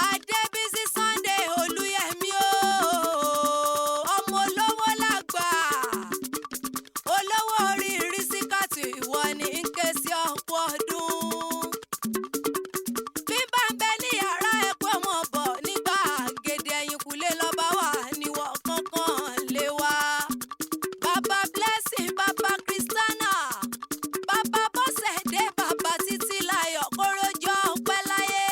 Adébísí Sunday Olúyẹmí ooo, ọmọ olówó làgbà, olówó orí Rísíkàtù, ìwọ ni ń ké sí ọ̀pọ̀ ọdún. Bí bá ń bẹ ní yàrá ẹ pé ọmọ bọ̀ nígbà gèdè ẹ̀yìnkùlé lọ́ba wà níwọ̀ kankan lé wa. Bàbá Blessing, bàbá Christiana, bàbá Bọ́sẹ̀dé, bàbá títí láyọ̀, kórójọ́ ọpẹ́ láyé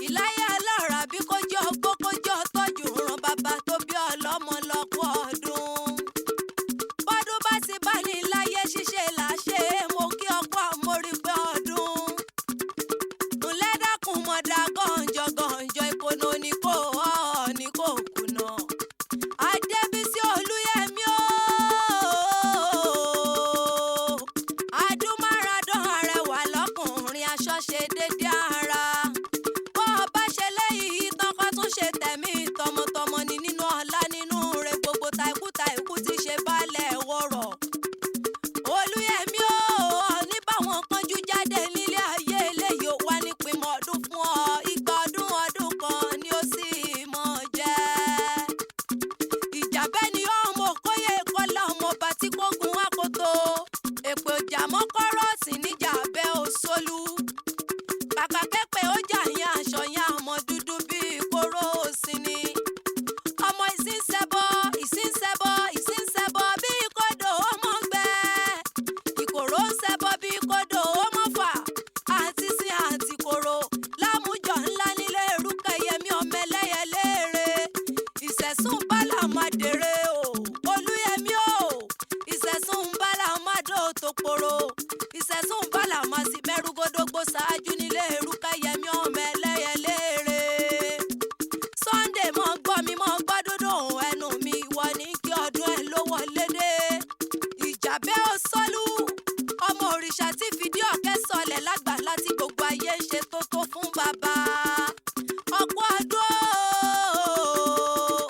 ìláyà ọlọ́ra bí kójọ́ ọgbó kójọ́ tọ́jú ràn bàbá tó bí ọlọ́mọ lọ́pọ̀ ọdún. Bọ́dún bá ti bá ní láyé ṣíṣe là ṣe é, mo kí ọkọ mórí pé ọdún. Ńlẹ́ dákun mọ̀dà gànjọ́ gànjọ́ ìkóná ní kò ọ́ ní kò kùnà. Adébísí Olúyẹmí ooo, adúmáradán arẹwà lọkùnrin, aṣọ ṣe déédéé ara. Bọ́ ọ bá ṣe léyìí tán kó tún ṣe tẹ̀mí tọmọtọmọ ni nínú ọlá nínú rẹ̀ gbogbo tàìkú tàìkú ti ṣe balẹ̀ wọ̀rọ̀. Olúyẹmí ooo, ní báwọn kanjú jáde nílé ayé eléyìí ó wá nípìnmọ̀ ọdún fún ọ, igba ọdún ọdún kan ni ó sì mọ̀ jẹ́. Ìjàbẹ́ ni ọmọ òkóyè kọ́lá ọmọọba tí kò gun akoto èpè ọjà mọ́kọ́rọ́ọ̀sì níjà abẹ́ òṣòlù. Kàkà kẹ́pẹ́ ó jà yẹn aṣọ yẹn àmọ́ dúdú bíi kóró òsì ni. Ọmọ ìsínsẹ́bọ ìsínsẹ́bọ ìsínsẹ́bọ bíi kódò ọmọ gbẹ, ìkòrò ń ṣẹbọ bíi kódò ọmọ fà, àti sin àti kòrò lámùjọ ńlá nílé Erúkẹyẹmí ọmọ ẹlẹ́yẹ léèrè. Ìṣẹ̀sùn bálà má dèrè o Olúyẹmí o, ìṣẹ̀sùn bálà má dò tó poro, ìṣẹ̀sùn bálà má sì mẹ́rúgódógbó ṣáájú nílé Erúkẹyẹmí ọmọ ẹlẹ́yẹ léèrè. Sunday mọ́ gbọ́ mi mọ́ gbọ́ dúdú ẹnu mi, ìwọ ní kí ọdún ẹ ló wọlé dé. Ìjàbẹ́ òṣòlù ọmọ òrìṣà tí fìdí ọ̀kẹ́ sọlẹ̀ lágbàlá tí gbogbo ayé ń ṣe tó tó fún bàbá. Ọ̀pọ̀ ọdún ooo,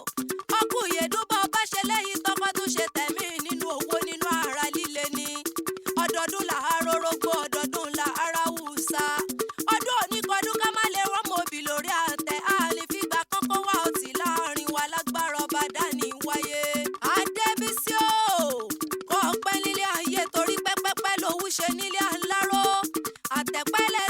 ọkùn ìyèdúbọ̀ bá ṣe lẹ́yìn tọkọ tún ṣe tẹ̀mí nínú owó nínú ara líle ni. Ọdọọdún làárọ̀ rogbo, ọdọọdún làárọ̀ wùsà. Ọdún oníkọdún ká má lè rọ́mọbì lórí àtẹ, a lè fìgbà kankan wá ọtí láàrin wa lágbára ọba dání wáyé. Adébísí o, kọ́ ọpẹ́ nílé ayé torí pẹ́pẹ́pẹ́ lòún ṣe nílé aláró àtẹ̀pẹ́lẹ̀.